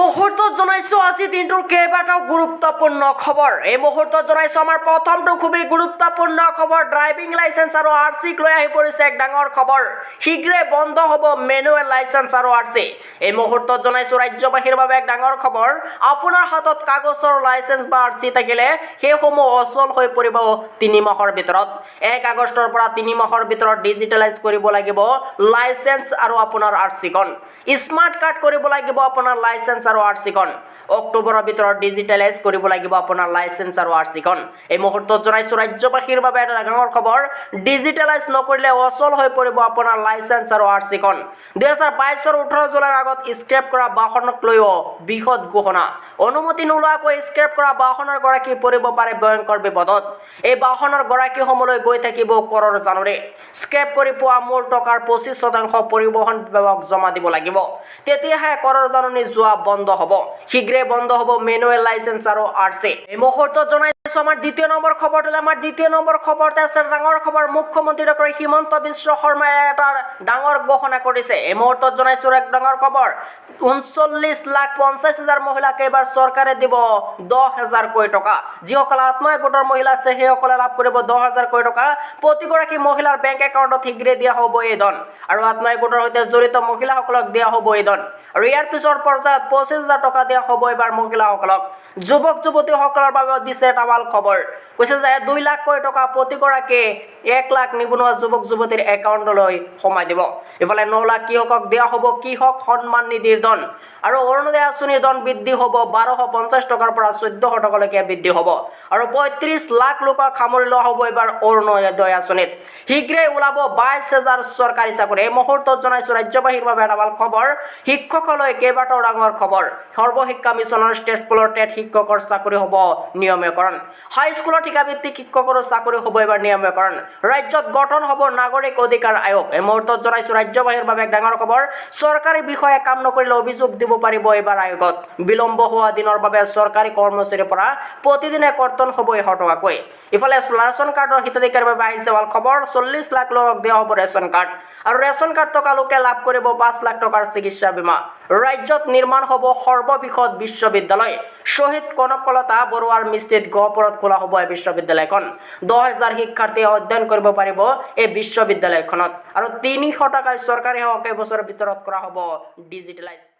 মুহূৰ্তত জনাইছো আজি দিনটোৰ কেইবাটাও গুৰুত্বপূৰ্ণ খবৰ। এই মুহূৰ্তত জনাইছো আমাৰ প্ৰথমটো খুবেই গুৰুত্বপূৰ্ণ খবৰ। ড্ৰাইভিং লাইচেন্স আৰু আৰ চিক লৈ আহি পৰিছে এক ডাঙৰ খবৰ। শীঘ্ৰে বন্ধ হ'ব মেনুৱেল লাইচেন্স আৰু আৰ চি। এই মুহূৰ্তত জনাইছো ৰাজ্যবাসীৰ বাবে এক ডাঙৰ খবৰ। আপোনাৰ হাতত কাগজৰ লাইচেন্স বা আৰ চি থাকিলে সেইসমূহ অচল হৈ পৰিব 3 মাহৰ ভিতৰত। 1 আগষ্টৰ পৰা 3 মাহৰ ভিতৰত ডিজিটেলাইজ কৰিব লাগিব লাইচেন্স আৰু আপোনাৰ আৰ চিখন। স্মাৰ্ট কাৰ্ড কৰিব লাগিব আপোনাৰ লাইচেন্স আৰু আৰ চিখন। অক্টোবৰৰ ভিতৰত ডিজিটেলাইজ কৰিব লাগিব আপোনাৰ লাইচেন্স আৰু আৰ চিখন। এই মুহূৰ্তত জনাইছো ৰাজ্যবাসীৰ বাবে এটা ডাঙৰ খবৰ। ডিজিটেলাইজ নকৰিলে অচল হৈ পৰিব আপোনাৰ লাইচেন্স আৰু আৰ চিখন। 2022ৰ 18 জুলাইৰ আগত স্ক্ৰেপ কৰা বাহনক লৈও বিশদ ঘোষণা। অনুমতি নোলোৱাকৈ স্ক্ৰেপ কৰা বাহনৰ গৰাকী পৰিব পাৰে ভয়ংকৰ বিপদত। এই বাহনৰ গৰাকীসমূহলৈ গৈ থাকিব কৰৰ জাননী। স্ক্ৰেপ কৰি পোৱা মূল টকাৰ 25% পৰিবহণ বিভাগক জমা দিব লাগিব, তেতিয়াহে কৰৰ জাননী যোৱা বন্ধ হ'ব। শীঘ্ৰে বন্ধ হ'ব মেনুৱেল লাইচেন্স আৰু আৰ চি। এই মুহূৰ্তত জনাইছো আমাৰ দ্বিতীয় নম্বৰ খবৰটো। আমাৰ দ্বিতীয় নম্বৰ খবৰতে আছে ডাঙৰ খবৰ। মুখ্যমন্ত্ৰী ডক্টৰ হিমন্ত বিশ্ব শৰ্মাই এটা ডাঙৰ ঘোষণা কৰিছে। এই মুহূৰ্তত জনাইছো এক ডাঙৰ খবৰ। 39 লাখ 50 হাজাৰ মহিলাক এইবাৰ চৰকাৰে দিব 10 হাজাৰকৈ টকা। যিসকল আত্মসহায়ক গোটৰ মহিলা আছে, সেইসকলে লাভ কৰিব 10 হাজাৰকৈ টকা। প্ৰতিগৰাকী মহিলাৰ বেংক একাউণ্টত শীঘ্ৰে দিয়া হ'ব এই ধন আৰু আত্মসহায়ক গোটৰ সৈতে জড়িত মহিলাসকলক দিয়া হ'ব এই ধন। আৰু ইয়াৰ পিছৰ পৰ্যায়ত 25 হাজাৰ টকা দিয়া হ'ব এইবাৰ মহিলাসকলক। যুৱক যুৱতীসকলৰ বাবেও দিছে এটা ভাল খবৰ। কৈছে যে 2 লাখকৈ টকা প্ৰতিগৰাকী 1 লাখ নিবনুৱা যুৱক যুৱতীৰ একাউণ্টলৈ সোমাই দিব। ইফালে 9 লাখ কৃষকক দিয়া হ'ব কৃষক সন্মান নিধিৰ ধন। আৰু অৰুণোদয় আঁচনিৰ ধন বৃদ্ধি হ'ব, 1250 টকাৰ পৰা 1400 টকালৈকে বৃদ্ধি হ'ব। আৰু 35 লাখ লোকক সামৰি লোৱা হ'ব এইবাৰ অৰুণোদয় আঁচনিত। শীঘ্ৰেই ওলাব 22 হাজাৰ চৰকাৰী চাকৰি। এই মুহূৰ্তত জনাইছো ৰাজ্যবাসীৰ বাবে এটা ভাল খবৰ। শিক্ষকলৈ কেইবাটাও ডাঙৰ খবৰ। সৰ্বশিক্ষা মিছনৰ ষ্টেট পুলৰ টেট শিক্ষকৰ চাকৰি হ'ব নিয়মীয়াকৰণ। হাইস্কুলৰ ঠিকাভিত্তিক শিক্ষকৰো চাকৰি হ'ব এইবাৰ নিয়মীয়াকৰণ। ৰাজ্যত গঠন হ'ব নাগৰিক অধিকাৰ আয়োগ। এই মুহূৰ্তত জনাইছো ৰাজ্যবাসীৰ বাবে এক ডাঙৰ খবৰ। চৰকাৰী বিষয়ে কাম নকৰিলে অভিযোগ দিব পাৰিব এইবাৰ আয়োগত। বিলম্ব হোৱা দিনৰ বাবে চৰকাৰী কৰ্মচাৰীৰ পৰা প্ৰতিদিনে কৰ্তন হ'ব 100 টকাকৈ। ইফালে ৰেচন কাৰ্ডৰ হিতাধিকাৰীৰ বাবে আহিছে ভাল খবৰ। 40 লাখ লোকক দিয়া হ'ব ৰেচন কাৰ্ড আৰু ৰেচন কাৰ্ড থকা লোকে লাভ কৰিব 5 লাখ টকাৰ চিকিৎসা বীমা। ৰাজ্যত নিৰ্মাণ হ'ব সৰ্ববৃহৎ বিশ্ববিদ্যালয়। শ্বহীদ কনকলতা বৰুৱাৰ স্মৃতিত গহপুৰত খোলা হ'ব এই বিশ্ববিদ্যালয়খন। 10 হাজাৰ শিক্ষাৰ্থীয়ে অধ্যয়ন কৰিব পাৰিব এই বিশ্ববিদ্যালয়খনত। আৰু 300 টকাই চৰকাৰী সেৱক এবছৰৰ ভিতৰত কৰা হ'ব ডিজিটেলাইজ।